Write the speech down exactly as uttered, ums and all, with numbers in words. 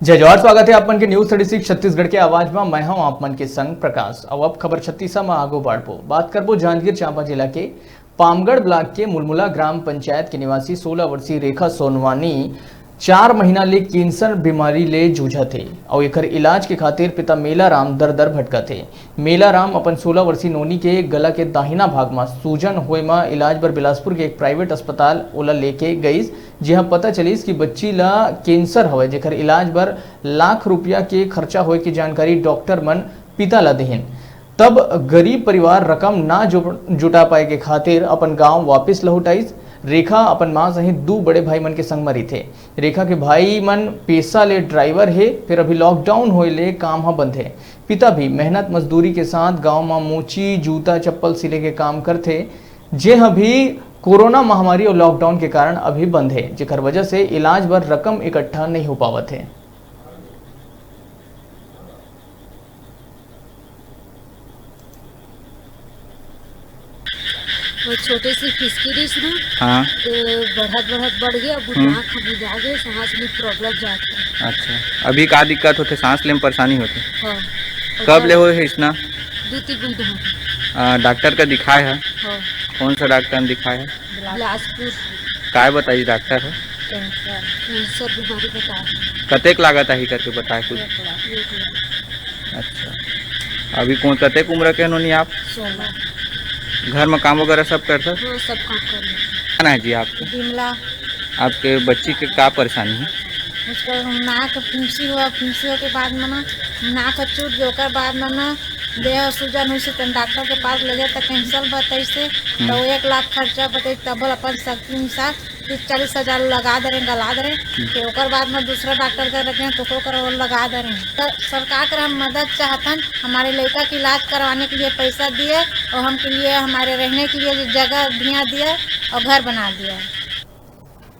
जय जोहार, स्वागत हे आप मन के News Thirty Six छत्तीसगढ़ के आवाज म। मैं हूं आप मन के संग प्रकाश। अउ अब खबर छत्तीसा म आगू बढ़बो। बात करबो जांजगीर चांपा जिला के पामगढ़ ब्लॉक के मुलमुला ग्राम पंचायत के निवासी सोलह वर्षीय रेखा सोनवानी चार महीना ले कैंसर बीमारी ले जूझत हे अउ एकर इलाज के खातिर पिता मेला राम दर दर भटकत हे। मेला राम अपन सोलह वर्षीय नोनी के गला के दाहिना भाग म सूजन होए म इलाज बर बिलासपुर के एक प्राइवेट अस्पताल ओला लेके गईस, जिहां पता चलिस कि बच्ची ला कैंसर हवय, जेकर इलाज बर लाख रुपया के खर्चा होए के जानकारी डॉक्टर मन पिता ला देहिन। तब गरीब परिवार रकम ना जु-, जुटा पाए के खातिर अपन गांव वापिस लहुट आइस। रेखा अपन मां सहित दू बड़े भाई मन के संग म रहिथे। रेखा के भाई मन पेशा ले ड्राइवर हे, फेर अभी लॉकडाउन होए ले काम ह बंद हे। पिता भी मेहनत मजदूरी के साथ गांव म मोची, जूता, चप्पल सिले के काम करथे, जे ह भी कोरोना महामारी अउ लॉकडाउन के कारण अभी बंद हे, जेकर वजह से इलाज बर रकम इकट्ठा नइ हो पावत हे। वो छोटे से खिसकी रहिस ना, हाँ। तो बढ़त बढ़त बढ़ गया, अब हम्म। नाक बुझा गए, सांस में प्रॉब्लम जाता है। अच्छा, अभी का दिक्कत होथे? सांस ले में परेशानी होथे? हाँ। कब ले होए हे इसना? दो तीन महीना हो गया। आ, डॉक्टर का दिखाए है? हाँ। कौन सा डॉक्टर ने दिखाए है? बिलासपुर। काय बताई डॉक्टर ह? कैंसर। कैंसर बीमारी बता है। कतेक लागत आही करके बताए कुछ? एक लाख। एक लाख। अच्छा, अभी कौन, कतेक उम्र के नोनी आप? सोलह। घर में काम वगैरह सब करथव? हाँ, सब काम कर लेते। कौन है जी आपके? बिमला। आपके बच्ची के का परेशानी है? उसको नाक फुंसी हुआ, फुंसी होके बाद में ना नाक चूट गया, ओकर बाद में ना देह सूजन हुई से तन डॉक्टर के पास ले जाए तो कैंसर बताइस से, हम्म। तो एक लाख खर्चा बताइस, तब अपन शक्ति अनुसार तीस चालीस हजार लगा दे रहे, गला दे रहे। हम्म। फिर ओकर बाद में दूसरा डॉक्टर कर रखे हैं तो ओकर और लगा दे रहे हैं। तो सरकार कर हम मदद चाहतन, हमारे लड़का के इलाज करवाने के लिए पैसा दिए और हम के लिए हमारे रहने के लिए जगह दिया दिए और घर बना दिया।